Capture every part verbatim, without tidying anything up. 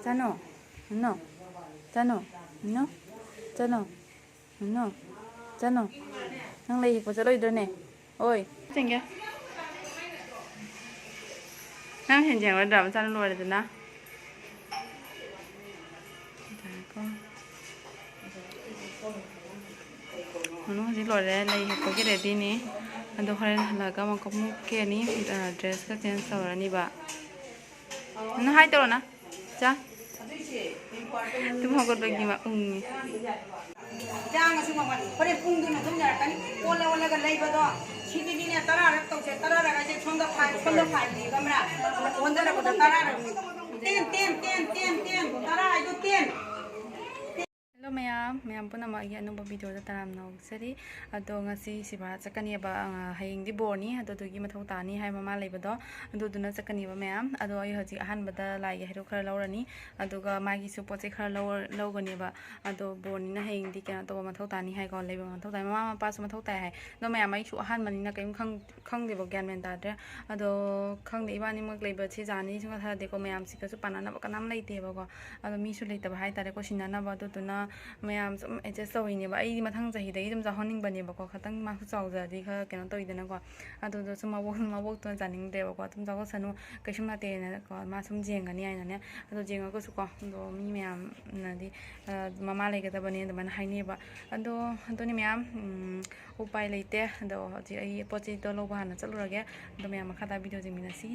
ꯆꯅꯣ, ꯅꯣ, ꯆꯅꯣ, ꯅꯣ, ꯆꯅꯣ, ꯅꯣ, ꯆꯅꯣ꯫ ꯅꯪ ꯂꯩ ꯍꯦꯛꯄ ꯆꯠꯂꯣꯏꯗ꯭ꯔꯅꯦ? ꯑꯣꯏ꯫ ꯆꯦꯡꯒꯦ꯫ ꯅꯪ ꯍꯦꯟ ꯌꯦꯡꯉꯨꯔꯗ꯭ꯔꯥ? ꯃꯆꯥꯅ ꯂꯣꯏꯔꯦꯗꯅ꯫ ꯉꯥꯏꯈꯣ꯫ ꯃꯅꯨꯡ ꯍꯧꯖꯤꯛ ꯂꯣꯏꯔꯦ, ꯂꯩ ꯍꯦꯛꯄꯒꯤ ꯔꯦꯗꯤꯅꯤ꯫ ꯑꯗꯣ ꯍꯣꯔꯦꯟ ꯍꯜꯂꯛꯑꯒ ꯑꯃꯨꯛꯀ ꯑꯃꯨꯛ ꯀꯦꯅꯤ, ꯑ, ꯗ꯭ꯔꯦꯁꯀ ꯆꯦꯟꯖ ꯇꯧꯔꯅꯤꯕ꯫ ꯅꯪ ꯍꯥꯏ ꯇꯧꯔꯣ ꯅꯪ꯫ ꯆꯥ꯫ ꯇꯨꯝ ꯍꯧꯒꯠꯄꯒꯤ ꯃ-, ꯎꯪꯉꯤ꯫ ꯏꯟꯖꯥꯡ ꯑꯁꯨ ꯃꯃꯜ ꯍꯣꯔꯦꯟ ꯄꯨꯡꯗꯨꯅ ꯑꯗꯨꯝ ꯌꯥꯔꯛꯀꯅꯤ꯫ ꯑꯣꯜꯂ ꯑꯣꯜꯂꯒ ꯂꯩꯕꯗꯣ ꯁꯤꯗꯒꯤꯅꯦ ꯇꯔꯥꯔꯛ ꯇꯧꯁꯦ, ꯇꯔꯥꯔꯛ ꯍꯥꯏꯁꯦ ꯁꯣꯝꯗ ꯐꯥꯏꯚ, ꯁꯣꯝꯗ ꯐꯥꯏꯚꯅꯤ ꯈꯪꯕ꯭ꯔꯥ? ꯑꯣꯟꯊꯔꯛꯄꯗ ꯇꯔꯥꯔꯛ꯫ Ten, ten, ten, ten, ten, ꯇꯔꯥ ꯍꯥꯏꯗꯣ ꯇꯦꯟ꯫ ꯍꯦꯜꯂꯣ ꯃꯌꯥꯝ, ꯃꯌꯥꯝ ꯄꯨꯝꯅꯃꯛ ꯑꯩꯒꯤ ꯑꯅꯧꯕ ꯚꯤꯗꯤꯑꯣꯗ ꯇꯔꯥꯝꯅ ꯑꯣꯛꯆꯔꯤ꯫ ꯑꯗꯣ ꯉꯁꯤ ꯁꯤꯚꯥ ꯆꯠꯀꯅꯦꯕ, ꯑ, ꯍꯌꯦꯡꯗꯤ ꯕꯣꯔꯅꯤ, ꯑꯗꯨꯗꯨꯒꯤ ꯃꯊꯧ ꯇꯥꯅꯤ ꯍꯥꯏ ꯃꯃꯥ ꯂꯩꯕꯗꯣ, ꯑꯗꯨꯗꯨꯅ ꯆꯠꯀꯅꯦꯕ ꯃꯌꯥꯝ꯫ ꯑꯗꯣ ꯑꯩ ꯍꯧꯖꯤꯛ ꯑꯍꯥꯟꯕꯗ ꯂꯥꯏꯒꯤ ꯍꯩꯔꯨꯛ ꯈꯔ ꯂꯧꯔꯅꯤ, ꯑꯗꯨꯒ ꯃꯥꯒꯤꯁꯨ ꯄꯣꯠ ꯆꯩ ꯈꯔ ꯂꯧꯔ-, ꯂꯧꯒꯅꯦꯕ꯫ ꯑꯗꯣ ꯕꯣꯔꯅꯤꯅ ꯍꯌꯦꯡꯗꯤ ꯀꯩꯅꯣ ꯇꯧꯕ ꯃꯊꯧ ꯇꯥꯅꯤ ꯍꯥꯏꯀꯣ, ꯂꯩꯕ ꯃꯊꯧ ꯇꯥꯏ, ꯃꯃꯥ ꯃꯄꯥꯁꯨ ꯃꯊꯧ ꯇꯥꯏ ꯍꯥꯏ꯫ ꯑꯗꯣ ꯃꯌꯥꯝ ꯑꯩꯁꯨ ꯑꯍꯥꯟꯕꯅꯤꯅ ꯀꯔꯤꯝ ꯈꯪ-, ꯈꯪꯗꯦꯕ, ꯒ꯭ꯌꯥꯟ ꯃꯦꯟ ꯇꯥꯗ꯭ꯔꯦ꯫ ꯑꯗꯣ ꯈꯪꯗꯦ, ꯏꯕꯥꯅꯤꯃꯛ ꯂꯩꯕꯁꯤ ꯖꯥꯅꯤꯁꯨ ꯊꯥꯖꯗꯦꯀꯣ, ꯃꯌꯥꯝꯁꯤꯒꯁꯨ ꯄꯥꯟꯅꯅꯕ ꯀꯅꯥꯝ ꯂꯩꯇꯦꯕꯀꯣ꯫ ꯑꯗꯣ ꯃꯤꯁꯨ ꯂꯩꯇꯕ ꯍꯥꯏꯇꯥꯔꯦꯀꯣ, ꯁꯤꯟꯅꯅꯕ꯫ ꯑꯗꯨꯗꯨꯅ ꯃꯌꯥꯝ ꯁꯨꯝ ꯑꯦꯗꯖꯁ ꯇꯧꯔꯤꯅꯦꯕ꯫ ꯑꯩꯗꯤ ꯃꯊꯪ ꯆꯍꯤꯗꯒꯤ ꯑꯗꯨꯝ ꯆꯥꯎꯍꯟꯅꯤꯡꯕꯅꯦꯕꯀꯣ, ꯈꯤꯇꯪ ꯃꯥꯁꯨ ꯆꯥꯎꯖꯔꯗꯤ ꯈꯔ ꯀꯩꯅꯣ ꯇꯧꯋꯤꯗꯅꯀꯣ꯫ ꯑꯗꯨꯗꯣ ꯁꯨꯝ ꯃꯕꯣꯛ-, ꯃꯕꯣꯛꯇꯨꯅ ꯆꯥꯅꯤꯡꯗ꯭ꯔꯦꯕꯀꯣ, "ꯑꯗꯨꯝ ꯆꯥꯎꯈꯠꯁꯅꯨ, ꯀꯩꯁꯨꯝ ꯅꯠꯇꯦꯅꯀꯣ", ꯃꯥ ꯁꯨꯝ ꯌꯦꯡꯒꯅꯤ ꯍꯥꯏꯅꯅꯦ꯫ ꯑꯗꯣ ꯌꯦꯡꯉꯒꯁꯨꯀꯣ, ꯑꯗꯣ ꯃꯤ ꯃꯌꯥꯝꯅꯗꯤ, ꯑ, "ꯃꯃꯥ ꯂꯩꯒꯗꯕꯅꯦ" ꯑꯗꯨꯃꯥꯏꯅ ꯍꯥꯏꯅꯩꯌꯦꯕ꯫ ꯑꯗꯣ ꯑꯗꯨꯅꯤ ꯃꯌꯥꯝ, ꯎꯝ, ꯎꯄꯥꯏ ꯂꯩꯇꯦ꯫ ꯑꯗꯣ ꯍꯧꯖꯤꯛ ꯑꯩ ꯄꯣꯠ ꯆꯩꯗꯣ ꯂꯧꯕ ꯍꯥꯟꯅ ꯆꯠꯂꯨꯔꯒꯦ꯫ ꯑꯗꯣ ꯃꯌꯥꯝ ꯃꯈꯥ ꯇꯥꯕ ꯚꯤꯗꯤꯑꯣ ꯌꯦꯡꯃꯤꯟꯅꯁꯤ꯫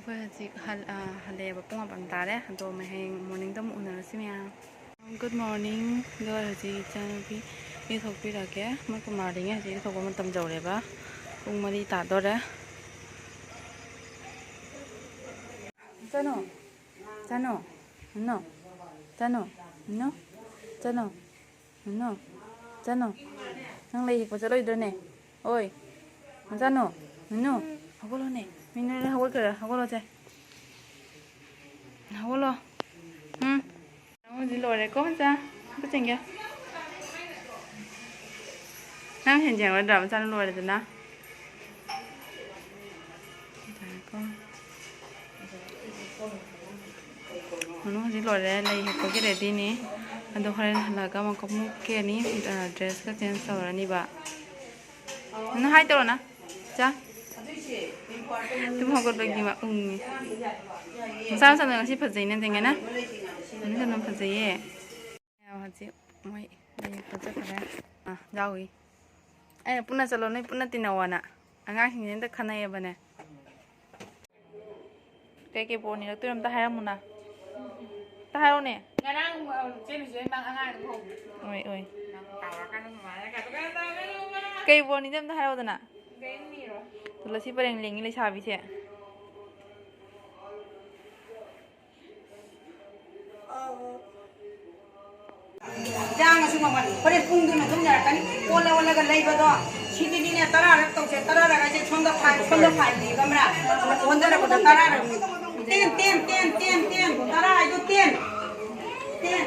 ꯑꯩꯈꯣꯏ ꯍꯧꯖꯤꯛ ꯍꯜ-, ꯑ, ꯍꯜꯂꯛꯑꯦꯕ꯫ ꯄꯨꯡ ꯃꯥꯄꯟ ꯇꯥꯔꯦ꯫ ꯑꯗꯣ ꯍꯌꯦꯡ ꯃꯣꯔꯅꯤꯡꯗ ꯑꯃꯨꯛ ꯎꯅꯔꯁꯤ ꯃꯌꯥꯝ꯫ Good morning. ꯑꯗꯣ ꯍꯧꯖꯤꯛ ꯏꯆꯥꯅꯨꯄꯤ ꯏꯔꯨꯊꯣꯛꯄꯤꯔꯒꯦ꯫ ꯃꯣꯏ ꯀꯨꯃꯥꯔꯤꯉꯩ ꯍꯧꯖꯤꯛ ꯏꯔꯨꯊꯣꯛꯄ ꯃꯇꯝ ꯌꯧꯔꯦꯕ꯫ ꯄꯨꯡ ꯃꯔꯤ ꯇꯥꯗꯣꯔꯦ꯫ ꯆꯅꯨ, ꯆꯅꯨ, ꯅꯨ, ꯆꯅꯨ, ꯅꯨ, ꯆꯅꯨ, ꯅꯨ, ꯆꯅꯨ꯫ ꯅꯪ ꯂꯩ ꯍꯦꯛꯄ ꯆꯠꯂꯣꯏꯗ꯭ꯔꯣꯅꯦ? ꯑꯣꯏ, ꯆꯅꯨ, ꯅꯨ, ꯍꯧꯒꯠꯂꯣꯅꯦ꯫ ꯃꯤꯅꯨ ꯍꯧꯒꯠꯈ꯭ꯔꯦ꯫ ꯍꯧꯒꯠꯂꯣꯁꯦ꯫ ꯍꯧꯒꯠꯂꯣ꯫ ꯎꯝ꯫ ꯅꯪ ꯍꯧꯖꯤꯛ ꯂꯣꯏꯔꯦꯀꯣ, ꯃꯆꯥ? ꯈꯨꯠ ꯆꯤꯡꯒꯦ꯫ ꯅꯪ ꯍꯦꯟ ꯌꯦꯡꯉꯣꯏꯗ꯭ꯔꯥ? ꯃꯆꯥꯅ ꯂꯣꯏꯔꯦꯗꯅ꯫ ꯉꯥꯏꯈꯣ꯫ ꯃꯅꯨ ꯍꯧꯖꯤꯛ ꯂꯣꯏꯔꯦ, ꯂꯩ ꯍꯦꯛꯄꯒꯤ ꯔꯦꯗꯤꯅꯤ꯫ ꯑꯗꯣ ꯍꯣꯔꯦꯟ ꯍꯜꯂꯛꯑꯒ ꯑꯃꯨꯛꯀ ꯑꯃꯨꯛ ꯀꯦꯅꯤ, ꯑ, ꯗ꯭ꯔꯦꯁꯀ ꯆꯦꯟꯖ ꯇꯧꯔꯅꯤꯕ꯫ ꯅꯪ ꯍꯥꯏ ꯇꯧꯔꯣ ꯅ, ꯆꯥ꯫ ꯇꯨꯝ ꯍꯧꯒꯠꯄꯒꯤ ꯃꯑꯣꯡꯅꯤ꯫ ꯃꯆꯥ ꯃꯆꯥꯗꯣ ꯉꯁꯤ ꯐꯖꯩꯅ ꯇꯦꯡꯉꯦꯅ꯫ ꯃꯅꯨꯡꯗ ꯑꯗꯨꯝ ꯐꯖꯩꯌꯦ꯫ ꯍꯧꯖꯤꯛ ꯃꯣꯏ ꯂꯩ ꯐꯖꯈ꯭ꯔꯦ꯫ ꯑꯥ, ꯌꯥꯎꯏ꯫ ꯑꯩꯅ ꯄꯨꯟꯅ ꯆꯠꯂꯣ, ꯅꯣꯏ ꯄꯨꯟꯅ ꯇꯤꯟꯅꯧꯑꯣꯅ꯫ ꯑꯉꯥꯡꯁꯤꯡꯁꯦ ꯑꯝꯇ ꯈꯟꯅꯩꯌꯦꯕꯅꯦ꯫ ꯀꯩ ꯀꯩ ꯕꯣꯜ ꯅꯤꯔꯛꯇꯣꯏꯅꯣ ꯑꯝꯇ ꯍꯥꯏꯔꯝꯃꯨꯅ꯫ ꯑꯝꯇ ꯍꯥꯏꯔꯣꯅꯦ꯫ ꯉꯔꯥꯡ, ꯑ, ꯆꯦꯜꯂꯨꯁꯦ, ꯅꯪ ꯑꯉꯥꯡ ꯑꯗꯨꯝ ꯍꯧ꯫ ꯑꯣꯏ, ꯑꯣꯏ꯫ ꯅꯪ ꯇꯧꯔꯛꯀꯅꯨ, ꯃꯃꯥꯅ ꯀꯩꯗꯧ-, ꯀꯩꯗꯧ-, ꯀꯩꯗꯧ-, ꯀꯩꯗꯧ-, ꯀꯩ ꯕꯣꯜ ꯅꯤꯗꯣꯏ ꯑꯝꯇ ꯍꯥꯏꯔꯛꯑꯣꯗꯅ꯫ ꯀꯩꯝ ꯅꯤꯔꯣꯏ꯫ ꯇꯨꯂꯁꯤ ꯄꯔꯦꯡ ꯂꯦꯡꯉꯤ ꯂꯩꯁꯥꯕꯤꯁꯦ꯫ ꯇꯥꯡꯉꯁꯨ ꯃꯃꯜ ꯍꯣꯔꯦꯟ ꯄꯨꯡꯗꯨꯅ ꯑꯗꯨꯝ ꯌꯥꯔꯛꯀꯅꯤ꯫ ꯑꯣꯜꯂ ꯑꯣꯜꯂꯒ ꯂꯩꯕꯗꯣ, ꯁꯤꯗꯤꯅꯦ, ꯇꯔꯥꯔꯛ ꯇꯧꯁꯦ, ꯇꯔꯥꯔꯛ ꯍꯥꯏꯁꯦ ꯁꯣꯝꯗ ꯐꯥꯏꯚ, ꯁꯣꯝꯗ ꯐꯥꯏꯚꯅꯤ, ꯈꯪꯕ꯭ꯔꯥ? ꯑꯣꯟꯊꯔꯛꯄꯗ ꯇꯔꯥꯔꯛꯅꯤ꯫ Ten, ten, ten, ten, ten, ꯇꯔꯥ ꯍꯥꯏꯗꯣ ꯇꯦꯟ꯫ ꯇꯦꯟ꯫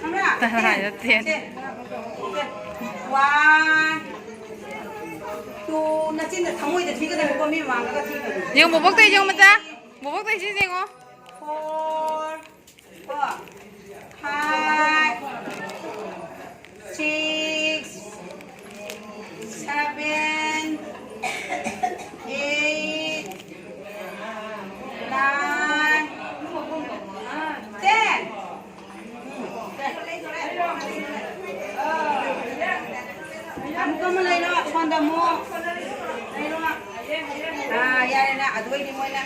ꯈꯪꯕ꯭ꯔꯥ? ꯇꯔꯥ ꯍꯥꯏꯗꯣ ꯇꯦꯟ꯫ ꯁꯦ꯫ ꯋꯥꯟ, ꯇꯨ, ꯅꯆꯤꯟꯗ ꯊꯃꯣꯏꯗ ꯊꯤꯒꯗꯕꯅꯤꯀꯣ, ꯃꯤ ꯃꯃꯥꯡꯗꯒ ꯊꯤꯒꯅꯨ꯫ ꯌꯦꯡꯉꯨ, ꯕꯣꯕꯣꯛꯇ ꯌꯦꯡꯉꯨ, ꯃꯆꯥ꯫ ꯕꯣꯕꯣꯛꯇ ꯁꯤ ꯌꯦꯡꯉꯣ꯫ ꯐꯣꯔ, ꯀꯣ, five, six, seven, eight, nine, ten. ꯑꯃꯨꯛ ꯑꯃ ꯂꯩꯔꯣ, ꯁꯣꯝꯗ ꯑꯃꯨꯛ꯫ ꯂꯩꯔꯣ꯫ ꯑꯥ, ꯌꯥꯔꯦ, ꯅꯪ ꯑꯗꯨ ꯑꯣꯏꯗꯤ ꯃꯣꯏꯅ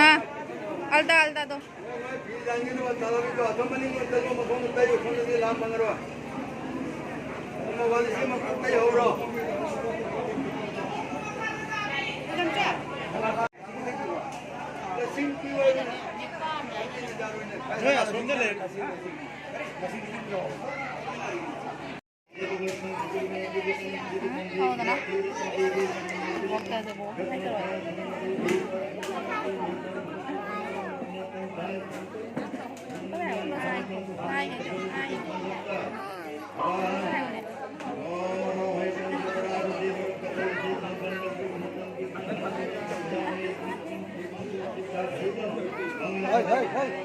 ꯑꯥ, ꯑꯜꯗꯥ, ꯑꯜꯗꯥꯗꯣ꯫ ꯅꯣꯏ ꯑꯁꯣꯝꯗ ꯂꯩꯔꯦ꯫ ꯎꯝ, ꯍꯧꯗꯅ꯫ ꯕꯣꯛꯇꯁꯦ ꯕꯣꯛ ꯍꯥꯏꯗꯧꯔꯦ꯫ ꯍꯥꯏ, ꯍꯥꯏ꯫ ꯍꯥꯏ, ꯍꯥꯏ, ꯍꯥꯏ꯫